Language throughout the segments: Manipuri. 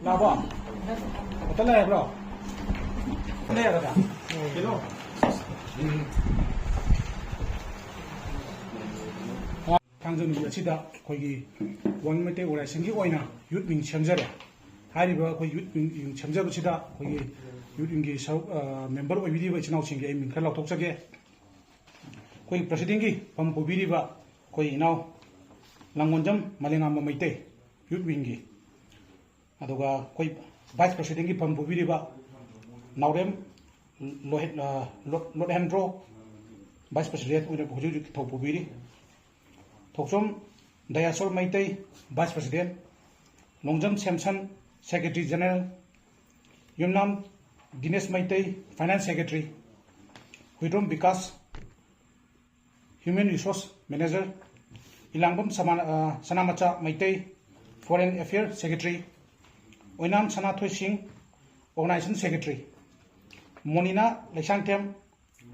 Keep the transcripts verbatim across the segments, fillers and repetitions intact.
ꯇꯥꯕꯣ? ꯕꯣꯇꯜ ꯂꯩꯔꯕ꯭ꯔꯣ? ꯂꯩꯔꯒ? ꯀꯩꯅꯣ? ꯊꯥꯡꯖ ꯅꯨꯃꯤꯠ ꯑꯁꯤꯗ ꯑꯩꯈꯣꯏꯒꯤ ꯋꯥꯔꯜ ꯃꯩꯇꯩ ꯑꯣꯔꯒꯅꯥꯏꯖꯦꯁꯟꯒꯤ ꯑꯣꯏꯅ ꯌꯨꯠ ꯋꯤꯡ ꯁꯦꯝꯖꯔꯦ꯫ ꯍꯥꯏꯔꯤꯕ ꯑꯩꯈꯣꯏ ꯌꯨꯠ ꯋꯤꯡ, ꯋꯤꯡ ꯁꯦꯝꯖꯕꯁꯤꯗ ꯑꯩꯈꯣꯏꯒꯤ ꯌꯨꯠ ꯋꯤꯡꯒꯤ ꯁꯔꯨꯛ, ꯑ, ꯃꯦꯝꯕꯔ ꯑꯣꯏꯕꯤꯔꯤꯕ ꯏꯆꯤꯟ ꯏꯅꯥꯎꯁꯤꯡꯒꯤ ꯑꯩ ꯃꯤꯡ ꯈꯔ ꯂꯥꯎꯊꯣꯛꯆꯒꯦ꯫ ꯑꯩꯈꯣꯏ ꯄ꯭ꯔꯁꯤꯗꯦꯟꯒꯤ ꯐꯝ ꯄꯨꯕꯤꯔꯤꯕ ꯑꯩꯈꯣꯏ ꯏꯅꯥꯎ ꯂꯥꯡꯒꯣꯟꯖꯝ ꯃꯂꯦꯉꯥꯝꯕ ꯃꯩꯇꯩ, ꯌꯨꯠ ꯋꯤꯡꯒꯤ꯫ ꯑꯗꯨꯒ ꯑꯩꯈꯣꯏ ꯚꯥꯏꯁ ꯄ꯭ꯔꯁꯤꯗꯦꯟꯒꯤ ꯐꯝ ꯄꯨꯕꯤꯔꯤꯕ ꯅꯥꯎꯔꯦꯝ ꯂꯣꯍꯦ-, ꯑ, ꯂꯣ-, ꯂꯣꯠꯍꯦꯟꯗ꯭ꯔꯣ, ꯚꯥꯏꯁ ꯄ꯭ꯔꯁꯤꯗꯦꯟ ꯑꯣꯏꯅ ꯍꯧꯖꯤꯛ ꯍꯧꯖꯤꯛ ꯊꯧ ꯄꯨꯕꯤꯔꯤ꯫ Thokchom Dayasor Meitei, vice president, Longjam Samson, secretary general, Yumnam Dinesh Meitei, finance secretary, Huidrom Bikash, human resource manager, Ilangbam ꯁꯃꯥ-, ꯑ, Sanamcha Meitei, foreign affair secretary, Oinam Sanathoi Singh, organisation secretary, Monina Leishangthem,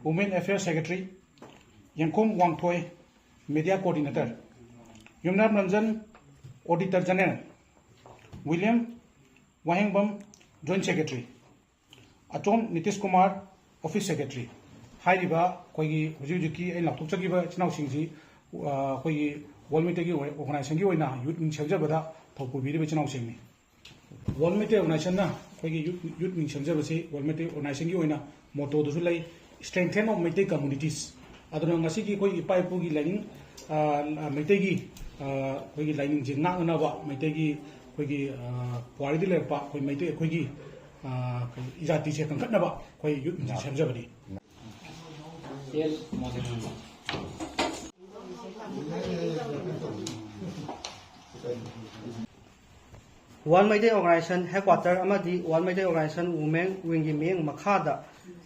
women affair secretary, Yengkhom Wangthoi, media coordinator, Yumnam Ranjan, auditor general, William Wahengbam, joint secretary, Achom Nitish Kumar, office secretary. ꯍꯥꯏꯔꯤꯕ ꯑꯩꯈꯣꯏꯒꯤ ꯍꯧꯖꯤꯛ ꯍꯧꯖꯤꯛꯀꯤ ꯑꯩꯅ ꯂꯥꯎꯊꯣꯛꯆꯈꯤꯕ ꯏꯆꯤꯟ ꯏꯅꯥꯎꯁꯤꯡꯁꯤ, ꯑ, ꯑꯩꯈꯣꯏꯒꯤ ꯋꯥꯔꯜ ꯃꯩꯇꯩꯒꯤ ꯑꯣꯏ-, ꯑꯣꯔꯒꯅꯥꯏꯖꯦꯁꯟꯒꯤ ꯑꯣꯏꯅ ꯌꯨꯠ ꯋꯤꯡ ꯁꯦꯝꯖꯕꯗ ꯊꯧ ꯄꯨꯕꯤꯔꯤꯕ ꯏꯆꯤꯟ ꯏꯅꯥꯎꯁꯤꯡꯅꯤ꯫ ꯋꯥꯔꯜ ꯃꯩꯇꯩ ꯑꯣꯔꯒꯅꯥꯏꯖꯦꯁꯟꯅ ꯑꯩꯈꯣꯏꯒꯤ ꯌꯨꯠ, ꯌꯨꯠ ꯋꯤꯡ ꯁꯦꯝꯖꯕꯁꯤ ꯋꯥꯔꯜ ꯃꯩꯇꯩ ꯑꯣꯔꯒꯅꯥꯏꯖꯦꯁꯟꯒꯤ ꯑꯣꯏꯅ ꯃꯣꯇꯣꯗꯁꯨ ꯂꯩ, "Strengthen of Meitei Communities"꯫ ꯑꯗꯨꯅ ꯉꯁꯤꯒꯤ ꯑꯩꯈꯣꯏ ꯏꯄꯥ ꯏꯄꯨꯒꯤ ꯂꯥꯏꯅꯤꯡ, ꯑ, ꯑ, ꯃꯩꯇꯩꯒꯤ, ꯑ, ꯑꯩꯈꯣꯏꯒꯤ ꯂꯥꯏꯅꯤꯡꯁꯦ ꯉꯥꯛꯅꯅꯕ, ꯃꯩꯇꯩꯒꯤ ꯑꯩꯈꯣꯏꯒꯤ, ꯑ, ꯄꯨꯋꯥꯔꯤꯗ ꯂꯩꯔꯛꯄ ꯑꯩꯈꯣꯏ ꯃꯩꯇꯩ ꯑꯩꯈꯣꯏꯒꯤ, ꯑ, ꯀꯩ, ꯏꯖꯥꯇꯤꯁꯦ ꯀꯟꯈꯠꯅꯕ ꯑꯩꯈꯣꯏ ꯌꯨꯠ ꯋꯤꯡꯁꯦ ꯁꯦꯝꯖꯕꯅꯤ꯫ ꯋꯥꯔꯜ ꯃꯩꯇꯩ ꯑꯣꯔꯒꯅꯥꯏꯖꯦꯁꯟ ꯍꯦꯗꯀ꯭ꯋꯥꯇꯔ ꯑꯃꯗꯤ ꯋꯥꯔꯜ ꯃꯩꯇꯩ ꯑꯣꯔꯒꯅꯥꯏꯖꯦꯁꯟ ꯋꯨꯃꯦꯟ ꯋꯤꯡꯒꯤ ꯃꯤꯠꯌꯦꯡ ꯃꯈꯥꯗ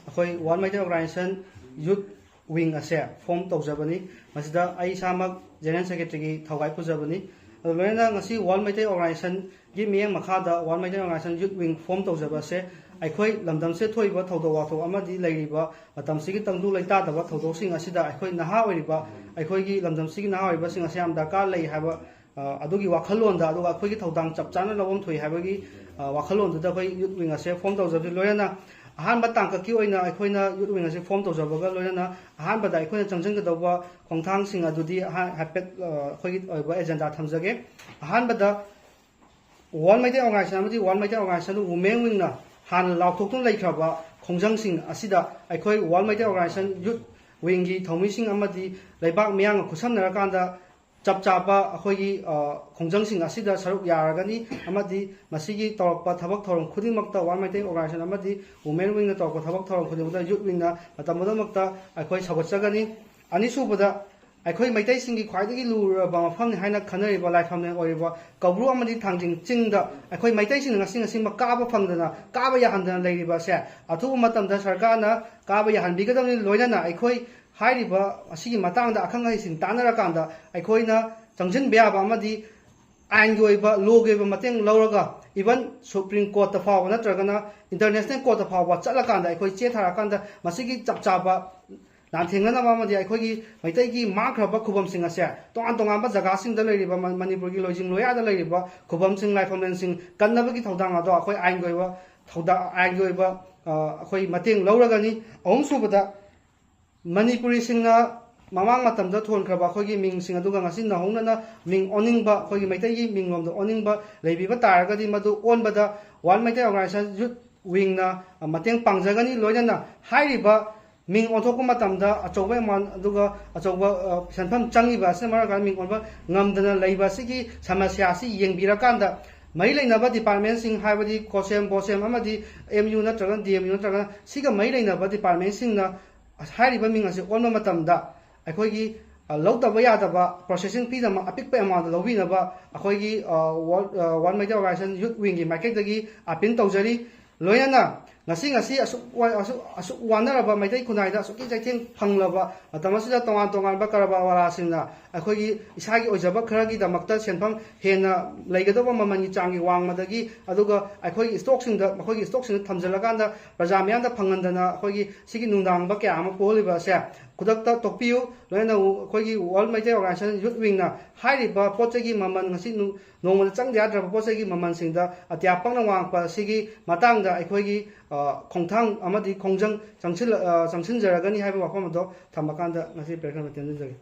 ꯑꯩꯈꯣꯏ ꯋꯥꯔꯜ ꯃꯩꯇꯩ ꯑꯣꯔꯒꯅꯥꯏꯖꯦꯁꯟ ꯌꯨꯠ ꯋꯤꯡ ꯑꯁꯦ ꯐꯣꯔꯝ ꯇꯧꯖꯕꯅꯤ꯫ ꯃꯁꯤꯗ ꯑꯩ ꯏꯁꯥꯃꯛ ꯖꯦꯅꯔꯦꯜ ꯁꯦꯀ꯭ꯔꯦꯇꯔꯤꯒꯤ ꯊꯧꯒꯥꯏ ꯄꯨꯖꯕꯅꯤ꯫ ꯑꯗꯨ ꯂꯣꯏꯅꯅ ꯉꯁꯤ ꯋꯥꯔꯜ ꯃꯩꯇꯩ ꯑꯣꯔꯒꯅꯥꯏꯖꯦꯁꯟꯒꯤ ꯃꯤꯠꯌꯦꯡ ꯃꯈꯥꯗ ꯋꯥꯔꯜ ꯃꯩꯇꯩ ꯑꯣꯔꯒꯅꯥꯏꯖꯦꯁꯟ ꯌꯨꯠ ꯋꯤꯡ ꯐꯣꯔꯝ ꯇꯧꯖꯕ ꯑꯁꯦ ꯑꯩꯈꯣꯏ ꯂꯝꯗꯝꯁꯤꯗ ꯊꯣꯛꯏꯕ ꯊꯧꯗꯣꯛ ꯋꯥꯊꯣꯛ ꯑꯃꯗꯤ ꯂꯩꯔꯤꯕ ꯃꯇꯝꯁꯤꯒꯤ ꯇꯪꯗꯨ ꯂꯩꯇꯥꯗꯕ ꯊꯧꯗꯣꯛꯁꯤꯡ ꯑꯁꯤꯗ ꯑꯩꯈꯣꯏ ꯅꯍꯥ ꯑꯣꯏꯔꯤꯕ, ꯑꯩꯈꯣꯏꯒꯤ ꯂꯝꯗꯝꯁꯤꯒꯤ ꯅꯍꯥ ꯑꯣꯏꯔꯤꯕꯁꯤꯡ ꯑꯁꯤ ꯌꯥꯝ ꯗꯔꯀꯥꯔ ꯂꯩ ꯍꯥꯏꯕ ꯑ, ꯑꯗꯨꯒꯤ ꯋꯥꯈꯜꯂꯣꯟꯗ, ꯑꯗꯨꯒ ꯑꯩꯈꯣꯏꯒꯤ ꯊꯧꯗꯥꯡ ꯆꯞ ꯆꯥꯅ ꯂꯧꯐꯝ ꯊꯣꯛꯏ ꯍꯥꯏꯕꯒꯤ, ꯑ, ꯋꯥꯈꯜꯂꯣꯟꯗꯨꯗ ꯑꯩꯈꯣꯏ ꯌꯨꯠ ꯋꯤꯡ ꯑꯁꯦ ꯐꯣꯝ ꯇꯧꯖꯕꯅꯤ꯫ ꯂꯣꯏꯅꯅ ꯑꯍꯥꯟꯕ ꯇꯥꯡꯀꯛꯀꯤ ꯑꯣꯏꯅ ꯑꯩꯈꯣꯏꯅ ꯌꯨꯠ ꯋꯤꯡ ꯑꯁꯦ ꯐꯣꯝ ꯇꯧꯖꯕꯒ ꯂꯣꯏꯅꯅ ꯑꯍꯥꯟꯕꯗ ꯑꯩꯈꯣꯏꯅ ꯆꯪꯁꯤꯟꯒꯗꯧꯕ ꯈꯣꯡꯊꯥꯡꯁꯤꯡ ꯑꯗꯨꯗꯤ ꯑꯍꯥ-, ꯍꯥꯏꯐꯦꯠ, ꯑ, ꯑꯩꯈꯣꯏꯒꯤ ꯑꯣꯏꯕ ꯑꯦꯖꯦꯟꯗꯥ ꯊꯝꯖꯒꯦ꯫ ꯑꯍꯥꯟꯕꯗ, ꯋꯥꯔꯜ ꯃꯩꯇꯩ ꯑꯣꯔꯒꯅꯥꯏꯖꯦꯁꯟ ꯑꯃꯗꯤ ꯋꯥꯔꯜ ꯃꯩꯇꯩ ꯑꯣꯔꯒꯅꯥꯏꯖꯦꯁꯟ ꯋꯨꯃꯦꯟ ꯋꯤꯡꯅ ꯍꯥꯟꯅ ꯂꯥꯎꯊꯣꯛꯇꯨꯅ ꯂꯩꯈ꯭ꯔꯕ ꯈꯣꯡꯖꯪꯁꯤꯡ ꯑꯁꯤꯗ ꯑꯩꯈꯣꯏ ꯋꯥꯔꯜ ꯃꯩꯇꯩ ꯑꯣꯔꯒꯅꯥꯏꯖꯦꯁꯟ ꯌꯨꯠ ꯋꯤꯡꯒꯤ ꯊꯧꯃꯤꯁꯤꯡ ꯑꯃꯗꯤ ꯂꯩꯕꯥꯛ ꯃꯤꯌꯥꯝꯒ ꯈꯨꯠꯁꯝꯅꯔꯀꯥꯟꯗ ꯆꯞ ꯆꯥꯕ ꯑꯩꯈꯣꯏꯒꯤ, ꯑ, ꯈꯣꯡꯖꯪꯁꯤꯡ ꯑꯁꯤꯗ ꯁꯔꯨꯛ ꯌꯥꯔꯒꯅꯤ꯫ ꯑꯃꯗꯤ ꯃꯁꯤꯒꯤ ꯇꯧꯔꯛꯄ ꯊꯕꯛ ꯊꯧꯔꯝ ꯈꯨꯗꯤꯡꯃꯛꯇ ꯋꯥꯔꯜ ꯃꯩꯇꯩ ꯑꯣꯔꯒꯅꯥꯏꯖꯦꯁꯟ ꯑꯃꯗꯤ ꯋꯨꯃꯦꯟ ꯋꯤꯡꯅ ꯇꯧꯔꯛꯄ ꯊꯕꯛ ꯊꯧꯔꯝ ꯈꯨꯗꯤꯡꯃꯛꯇ ꯌꯨꯠ ꯋꯤꯡꯅ ꯃꯇꯝ ꯄꯨꯝꯅꯃꯛꯇ ꯑꯩꯈꯣꯏ ꯁꯧꯒꯠꯆꯒꯅꯤ꯫ ꯑꯅꯤꯁꯨꯕꯗ, ꯑꯩꯈꯣꯏ ꯃꯩꯇꯩꯁꯤꯡꯒꯤ ꯈ꯭ꯋꯥꯏꯗꯒꯤ ꯂꯨꯔꯕ ꯃꯐꯝꯅꯤ ꯍꯥꯏꯅ ꯈꯟꯅꯔꯤꯕ ꯂꯥꯏꯐꯝꯂꯦꯟ ꯑꯣꯏꯔꯤꯕ ꯀꯧꯕ꯭ꯔꯨ ꯑꯃꯗꯤ ꯊꯥꯡꯖꯤꯡ ꯆꯤꯡꯗ ꯑꯩꯈꯣꯏ ꯃꯩꯇꯩꯁꯤꯡꯅ ꯉꯁꯤ ꯉꯁꯤꯃꯛ ꯀꯥꯕ ꯐꯪꯗꯅ, ꯀꯥꯕ ꯌꯥꯍꯟꯗꯅ ꯂꯩꯔꯤꯕ ꯑꯁꯦ ꯑꯊꯨꯕ ꯃꯇꯝꯗ ꯁꯔꯀꯥꯔꯅ ꯀꯥꯕ ꯌꯥꯍꯟꯕꯤꯒꯗꯕꯅꯤ꯫ ꯂꯣꯏꯅꯅ ꯑꯩꯈꯣꯏ ꯍꯥꯏꯔꯤꯕ ꯑꯁꯤꯒꯤ ꯃꯇꯥꯡꯗ ꯑꯈꯪ ꯑꯍꯩꯁꯤꯡ ꯇꯥꯟꯅꯔꯀꯥꯟꯗ ꯑꯩꯈꯣꯏꯅ ꯆꯪꯁꯤꯟꯕ ꯌꯥꯕ ꯑꯃꯗꯤ ꯑꯥꯏꯟꯒꯤ ꯑꯣꯏꯕ, ꯂꯣꯒꯤ ꯑꯣꯏꯕ ꯃꯇꯦꯡ ꯂꯧꯔꯒ, even ꯁꯨꯄ꯭ꯔꯤꯝ ꯀꯣꯔꯠꯇ ꯐꯥꯎꯕ ꯅꯠꯇ꯭ꯔꯒꯅ ꯏꯟꯇꯔꯅꯦꯁꯅꯦꯜ ꯀꯣꯔꯠꯇ ꯐꯥꯎꯕ ꯆꯠꯂꯀꯥꯟꯗ ꯑꯩꯈꯣꯏ ꯆꯦ ꯊꯥꯔꯛꯑꯀꯥꯟꯗ ꯃꯁꯤꯒꯤ ꯆꯞ ꯆꯥꯕ ꯂꯥꯟꯊꯦꯡꯅꯅꯕ ꯑꯃꯗꯤ ꯑꯩꯈꯣꯏꯒꯤ ꯃꯩꯇꯩꯒꯤ ꯃꯥꯡꯈ꯭ꯔꯕ ꯈꯨꯕꯝꯁꯤꯡ ꯑꯁꯦ ꯇꯣꯉꯥꯟ ꯇꯣꯉꯥꯟꯕ ꯖꯒꯥꯁꯤꯡꯗ ꯂꯩꯔꯤꯕ ꯃ-, ꯃꯅꯤꯄꯨꯔꯒꯤ ꯂꯣꯏꯖꯤꯡ ꯂꯣꯌꯥꯗ ꯂꯩꯔꯤꯕ ꯈꯨꯕꯝꯁꯤꯡ, ꯂꯥꯏꯐꯝꯂꯦꯟꯁꯤꯡ ꯀꯟꯅꯕꯒꯤ ꯊꯧꯗꯥꯡ ꯑꯗꯣ ꯑꯩꯈꯣꯏ ꯑꯥꯏꯟꯒꯤ ꯑꯣꯏꯕ ꯊꯧꯗꯥꯡ, ꯑꯥꯏꯟꯒꯤ ꯑꯣꯏꯕ, ꯑ, ꯑꯩꯈꯣꯏ ꯃꯇꯦꯡ ꯂꯧꯔꯒꯅꯤ꯫ ꯑꯍꯨꯝꯁꯨꯕꯗ, ꯃꯅꯤꯄꯨꯔꯤꯁꯤꯡꯅ ꯃꯃꯥꯡ ꯃꯇꯝꯗ ꯊꯣꯟꯈ꯭ꯔꯕ ꯑꯩꯈꯣꯏꯒꯤ ꯃꯤꯡꯁꯤꯡ ꯑꯗꯨꯒ ꯉꯁꯤ ꯅꯧꯍꯧꯅꯅ ꯃꯤꯡ ꯑꯣꯟꯅꯤꯡꯕ, ꯑꯩꯈꯣꯏꯒꯤ ꯃꯩꯇꯩꯒꯤ ꯃꯤꯡꯂꯣꯝꯗ ꯑꯣꯟꯅꯤꯡꯕ ꯂꯩꯕꯤꯕ ꯇꯥꯔꯒꯗꯤ ꯃꯗꯨ ꯑꯣꯟꯕꯗ ꯋꯥꯔꯜ ꯃꯩꯇꯩ ꯑꯣꯔꯒꯅꯥꯏꯖꯦꯁꯟ ꯌꯨꯠ ꯋꯤꯡꯅ ꯃꯇꯦꯡ ꯄꯥꯡꯖꯒꯅꯤ꯫ ꯂꯣꯏꯅꯅ ꯍꯥꯏꯔꯤꯕ ꯃꯤꯡ ꯑꯣꯟꯊꯣꯛꯄ ꯃꯇꯝꯗ ꯑꯆꯧꯕ ꯑꯦꯃꯥꯎꯟ ꯑꯗꯨꯒ ꯑꯆꯧꯕ, ꯑ, ꯁꯦꯟꯐꯝ ꯆꯪꯉꯤꯕ ꯑꯁꯤꯅ ꯃꯔꯝ ꯑꯣꯏꯔꯒ ꯃꯤꯡ ꯑꯣꯟꯕ ꯉꯝꯗꯅ ꯂꯩꯕ ꯑꯁꯤꯒꯤ ꯁꯃꯁ꯭ꯌꯥ ꯑꯁꯤ ꯌꯦꯡꯕꯤꯔꯀꯥꯟꯗ ꯃꯔꯤ ꯂꯩꯅꯕ ꯗꯤꯄꯥꯔꯠꯃꯦꯟꯁꯤꯡ, ꯍꯥꯏꯕꯗꯤ ꯀꯣꯁꯦꯝ, ꯕꯣꯁꯦꯝ ꯑꯃꯗꯤ ꯑꯦꯝ ꯌꯨ ꯅꯠꯇ꯭ꯔꯒꯅ ꯗꯤ ꯑꯦꯝ ꯌꯨ ꯅꯠꯇ꯭ꯔꯒꯅ ꯁꯤꯒ ꯃꯔꯤ ꯂꯩꯅꯕ ꯗꯤꯄꯥꯔꯠꯃꯦꯟꯁꯤꯡꯅ ꯍꯥꯏꯔꯤꯕ ꯃꯤꯡ ꯑꯁꯤ ꯑꯣꯟꯕ ꯃꯇꯝꯗ ꯑꯩꯈꯣꯏꯒꯤ, ꯑ, ꯂꯧꯗꯕ ꯌꯥꯗꯕ ꯄ꯭ꯔꯣꯁꯦꯁꯤꯡ ꯐꯤꯗ ꯑꯃ ꯑꯄꯤꯛꯄ ꯑꯦꯃꯥꯎꯟꯗ ꯂꯧꯕꯤꯅꯕ ꯑꯩꯈꯣꯏꯒꯤ, ꯑ, ꯋꯥꯔꯜ, ꯑ, ꯋꯥꯔꯜ ꯃꯩꯇꯩ ꯑꯣꯔꯒꯅꯥꯏꯖꯦꯁꯟ ꯌꯨꯠ ꯋꯤꯡꯒꯤ ꯃꯥꯏꯀꯩꯗꯒꯤ ꯑꯄꯤꯜ ꯇꯧꯖꯔꯤ꯫ ꯂꯣꯏꯅꯅ ꯉꯁꯤ ꯉꯁꯤ ꯑꯁꯨꯛ ꯋꯥ- ꯑꯁꯨꯛ ꯑꯁꯨꯛ ꯋꯥꯅꯔꯕ ꯃꯩꯇꯩ ꯈꯨꯟꯅꯥꯏꯗ ꯑꯁꯨꯛꯀꯤ ꯆꯩꯊꯦꯡ ꯐꯪꯂꯕ ꯃꯇꯝ ꯑꯁꯤꯗ, ꯇꯣꯉꯥꯟ ꯇꯣꯉꯥꯟꯕ ꯀꯔꯕꯥꯔ ꯋꯥꯂꯥꯁꯤꯡꯅ ꯑꯩꯈꯣꯏꯒꯤ ꯏꯁꯥꯒꯤ ꯑꯣꯏꯖꯕ ꯈꯔꯒꯤꯗꯃꯛꯇ ꯁꯦꯟꯐꯝ ꯍꯦꯟꯅ ꯂꯩꯒꯗꯧꯕ ꯃꯃꯜꯒꯤ ꯆꯥꯡꯒꯤ ꯋꯥꯡꯃꯗꯒꯤ, ꯑꯗꯨꯒ ꯑꯩꯈꯣꯏꯒꯤ ꯁ꯭ꯇꯣꯛꯁꯤꯡꯗ, ꯃꯈꯣꯏꯒꯤ ꯁ꯭ꯇꯣꯛꯁꯤꯡꯗ ꯊꯝꯖꯤꯜꯂꯀꯥꯟꯗ ꯄ꯭ꯔꯖꯥ ꯃꯤꯌꯥꯝꯗ ꯐꯪꯍꯟꯗꯅ ꯑꯩꯈꯣꯏꯒꯤ ꯁꯤꯒꯤ ꯅꯨꯡꯅꯥꯡꯕ ꯀꯌꯥ ꯑꯃ ꯄꯣꯛꯍꯜꯂꯤꯕ ꯑꯁꯦ ꯈꯨꯗꯛꯇ ꯇꯣꯛꯄꯤꯌꯨ꯫ ꯂꯣꯏꯅꯅ ꯑꯩꯈꯣꯏꯒꯤ World Meitei Organization Youth Wing ꯅ ꯍꯥꯏꯔꯤꯕ ꯄꯣꯠ ꯆꯩꯒꯤ ꯃꯃꯜ, ꯉꯁꯤ ꯅꯨ- ꯅꯣꯡꯃꯗ ꯆꯪꯗ ꯌꯥꯗ꯭ꯔꯕ ꯄꯣꯠ ꯆꯩꯒꯤ ꯃꯃꯜꯁꯤꯡꯗ ꯑꯇꯤꯌꯥ ꯄꯪꯅ ꯋꯥꯡꯉꯛꯄ ꯑꯁꯤꯒꯤ ꯃꯇꯥꯡꯗ ꯑꯩꯈꯣꯏꯒꯤ, ꯑ, ꯈꯣꯡꯊꯥꯡ ꯑꯃꯗꯤ ꯈꯣꯡꯖꯪ ꯆꯪꯁꯤꯜꯂ-, ꯑ, ꯆꯪꯁꯤꯟꯖꯔꯒꯅꯤ ꯍꯥꯏꯕ ꯋꯥꯐꯝ ꯑꯗꯣ ꯊꯝꯃꯀꯥꯟꯗ ꯉꯁꯤ press conference ꯇꯦꯟꯖꯟꯖꯒꯦ꯫